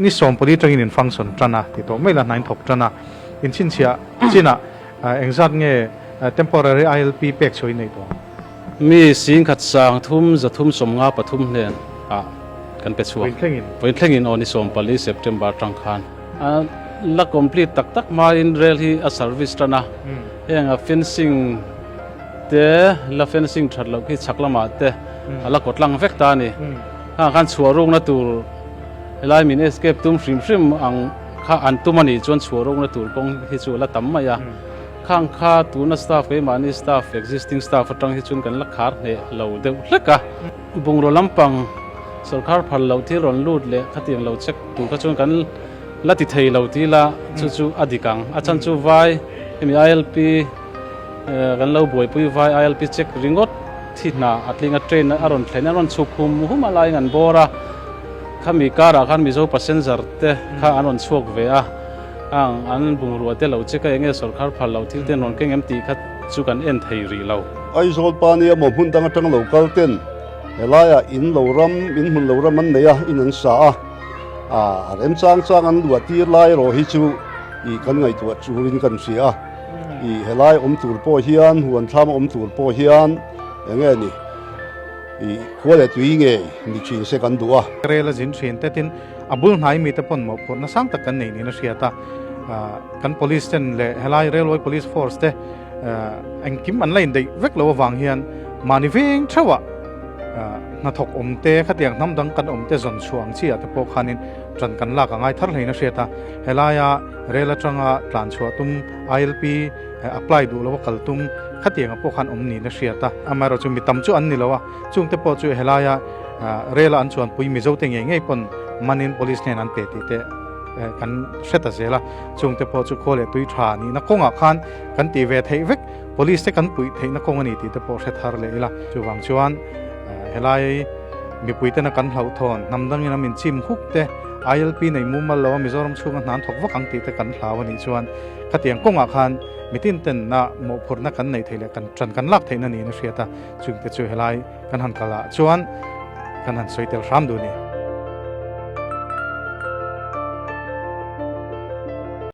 Ni 14 atangin in function tan a ti tawh mai la, hnain thawk tan a, in chhinchhiah chinah engzat nge temporary ILP pek chhuah in nei tawh ang? Mi 1353 hnen ah kan pe chhuak. Vawiin thlengin aw ni 14 September atang khan. A la complete tak tak hmain rel hi a service tan a, heng a fencing te la fencing that loh khi chhak lamah te a la kawt lang vek ta a ni. Khangah khan chhuah rukna tur helai min escape tum hrim hrim ang kha an tum a nih chuan chhuah rukna tur kawng hi chu a la tam mai a. Khang kha tuna staff keimahni staff existing staff atang hi chuan kan la khar hneh lo deuh hlek a. Bungraw lampang sorkar phal loh thil rawn lut leh khatiang lo check tur kha chuan kan la ti thei lo ti ila chu chu a dik ang. A chhan chu vai hemi ILP kan lo buaipui vai ILP check ringawt thi hna a tling a train a rawn thlen a rawn chhuk hum hum a laiin an bawr a khami karah khan Mizo passenger te kha an rawn chhuak ve a ang an bungrua te lo check a enge sorkar phal loh thil te an rawn keng em tih kha chu kan en thei rih lo. Aizawl pa nia maw hmun dang atang lo kal ten helaiah in lo ram in hmun lo ram an nei a in an sa a a remchang chang an luah tir lai erawh hi chu ih kan ngaihtuah turin kan hria a. Ih helai awm tur pawh hian huan thlam awm tur pawh hian eng nge ni ih khua leh tui nge ni thin se kan duh a. Rel a zin thin te tin a bul hnai mite pawn mawhphurhna sang tak kan nei niin a hriat a, kan police ten leh helai railway police force te engkim an la indaih vek lo avang hian mahni veng theuhah hnathawk awm te khatiang hnam dang kan awm te zawn chhuah ang chi ah te pawh khanin ṭan kan lak a ngai thar hlein a hriat a, helaia Rel atanga tlan chhuah tum ILP apply duh lo a kal tum khatianga pawh khan awm niin a hriat a, amaherawhchu mi tam chu an ni lo a, chungte pawh chu helaia rela an chuanpui Mizote ngei ngei pawn manin police hnen an pe tih te kan hre ta zel a, chungte pawh chu khua leh tui tha nihna kawngah khan kan tih ve theih vek police te kan puih theihna kawng a ni tih te pawh hre thar leh ila, chuvang chuan helai mipuitena kan hlauhthawn hnam dangin a min chim huk te ILP nei mumal lo a Mizoram chhunga hna an thawk vak ang tih te kan hlau a nih chuan khatiang kawngah khan mitin tenna mawhphurhna kan neih theih leh kan ṭan kan lak theihna niin a hriat a, chungte chu helai kan han kal ah chuan kan han sawi tel hram duh a ni.